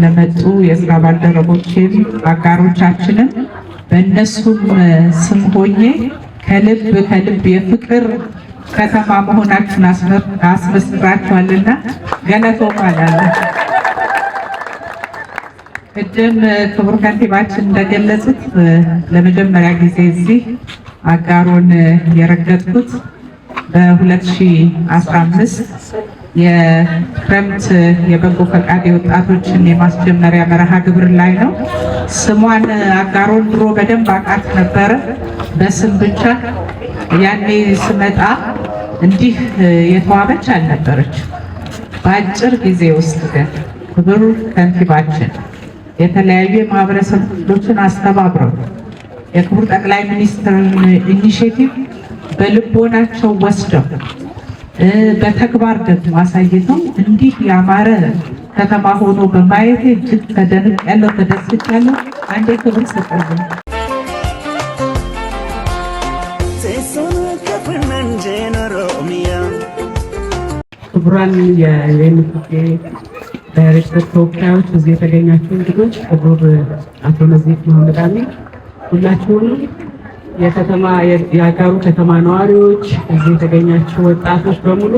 ለመጡ የስራ ባልደረቦቼም አጋሮቻችንም በእነሱም ስም ሆኜ ከልብ ከልብ የፍቅር ከተማ መሆናችሁን አስመስክራችኋልና galatoomaa እላለሁ። ቅድም ክቡር ከንቲባችን እንደገለጹት ለመጀመሪያ ጊዜ እዚህ አጋሮን የረገጥኩት በ2015 የክረምት የበጎ ፈቃድ የወጣቶችን የማስጀመሪያ መርሃ ግብር ላይ ነው። ስሟን አጋሮን ድሮ በደንብ አውቃት ነበረ በስም ብቻ። ያኔ ስመጣ እንዲህ የተዋበች አልነበረች። በአጭር ጊዜ ውስጥ ግን ክቡር ከንቲባችን የተለያዩ የማህበረሰብ ክፍሎችን አስተባብረው የክቡር ጠቅላይ ሚኒስትርን initiative በልቦናቸው ወስደው በተግባር ደግሞ አሳይተው እንዲህ ያማረ ከተማ ሆኖ በማየቴ እጅግ ተደንቄያለሁ፣ ተደስቻለሁ። አንዴ ክብር ስጡልኝ። Teessoon akka Finfinneen Oromiyaa. ክቡራን የ UNFPA ዳይሬክተር ተወካዮች፣ እዚህ የተገኛችሁ እንግዶች፣ ክቡር አቶ ነዚፍ መሐመድ አሚን፣ ሁላችሁንም የከተማ የአጋሮ ከተማ ነዋሪዎች፣ እዚህ የተገኛችሁ ወጣቶች በሙሉ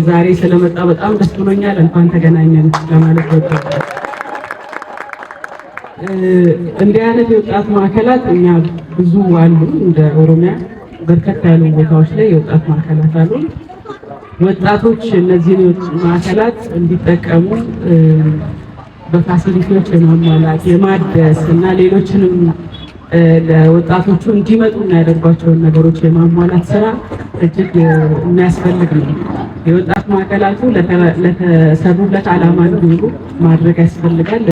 ዛሬ ስለመጣ በጣም ደስ ብሎኛል። እንኳን ተገናኘን ለማለት እወዳለሁ። እንዲህ አይነት የወጣት ማዕከላት እኛ ብዙ አሉ። እንደ ኦሮሚያ በርከት ያሉ ቦታዎች ላይ የወጣት ማዕከላት አሉ። ወጣቶች እነዚህን ማዕከላት እንዲጠቀሙ በ facility ዎች የማሟላት፣ የማደስ እና ሌሎችንም ለወጣቶቹ እንዲመጡ የሚያደርጓቸውን ነገሮች የማሟላት ስራ እጅግ የሚያስፈልግ ነው። የወጣት ማዕከላቱ ለተሰሩለት ዓላማ እንዲውሉ ማድረግ ያስፈልጋል።